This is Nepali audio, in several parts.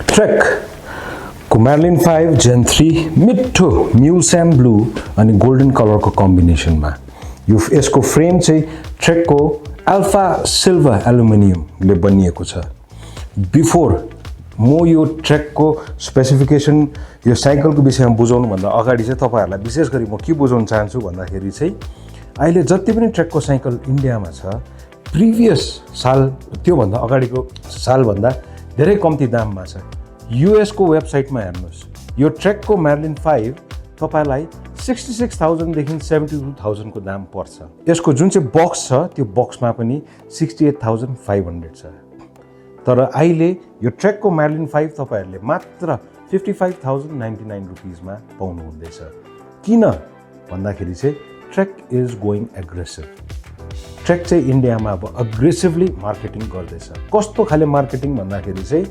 ट्रेकको म्यार्लिन 5 जेन 3 मिठो म्युल ब्लू अनि गोल्डन कलरको कम्बिनेसनमा यसको फ्रेम चाहिँ ट्रेकको अल्फा सिल्भर एल्युमिनियमले बनिएको छ। बिफोर म यो ट्रेकको स्पेसिफिकेसन यो साइकलको विषयमा बुझाउनुभन्दा अगाडि चाहिँ तपाईँहरूलाई विशेष गरी म के बुझाउन चाहन्छु भन्दाखेरि चाहिँ अहिले जति पनि ट्रेकको साइकल इन्डियामा छ प्रिभियस साल त्योभन्दा अगाडिको सालभन्दा धेरै कम्ती दाममा छ। युएसको वेबसाइटमा हेर्नुहोस्, यो ट्रेकको म्यार्लिन 5 तपाईँलाई 66,000 देखि 72,000 को दाम पर्छ। यसको जुन चाहिँ बक्स छ त्यो बक्समा पनि 68,500 छ। तर अहिले यो ट्रेकको म्यार्लिन 5 तपाईँहरूले मात्र 55,099 रुपिसमा पाउनुहुँदैछ। किन भन्दाखेरि चाहिँ trek is going aggressive. Trek चाहिँ इन्डियामा अब अग्रेसिभली मार्केटिङ गर्दैछ। कस्तो खाले मार्केटिङ भन्दाखेरि चाहिँ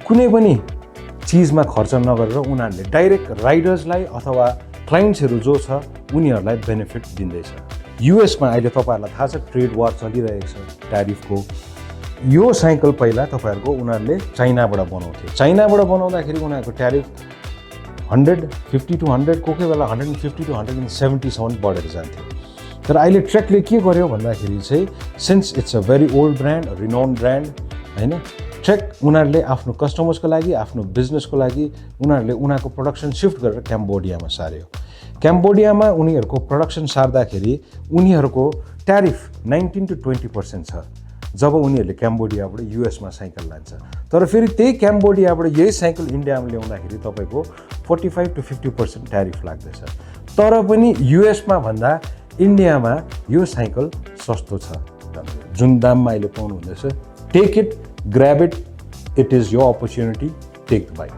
कुनै पनि चिजमा खर्च नगरेर उनीहरूले डाइरेक्ट राइडर्सलाई अथवा क्लाइन्ट्सहरू जो छ उनीहरूलाई बेनिफिट दिँदैछ। युएसमा अहिले तपाईँहरूलाई थाहा छ ट्रेड वार चलिरहेको छ ट्यारिफको। यो साइकल पहिला तपाईँहरूको उनीहरूले चाइनाबाट बनाउँथे। चाइनाबाट बनाउँदाखेरि उनीहरूको ट्यारिफ 150 to 100 कोही बेला 150 to 170सम्म बढेर जान्थ्यो। तर अहिले ट्रेकले के गर्यो भन्दाखेरि चाहिँ since it's a very old brand, renowned brand होइन, ट्रेक उनीहरूले आफ्नो कस्टमर्सको लागि आफ्नो बिजनेसको लागि उनीहरूले उनीहरूको प्रोडक्सन सिफ्ट गरेर क्याम्बोडियामा सार्यो। क्याम्बोडियामा उनीहरूको प्रोडक्सन सार्दाखेरि उनीहरूको ट्यारिफ 19 to 20% छ जब उनीहरूले क्याम्बोडियाबाट युएसमा साइकल लान्छ। तर फेरि त्यही क्याम्बोडियाबाट यही साइकल इन्डियामा ल्याउँदाखेरि तपाईँको 45 to 50% ट्यारिफ लाग्दैछ। तर पनि युएसमा भन्दा इन्डियामा यो साइकल सस्तो छ। जुन दाममा अहिले पाउनुहुँदैछ, take it, grab it, it is your opportunity, take the bike.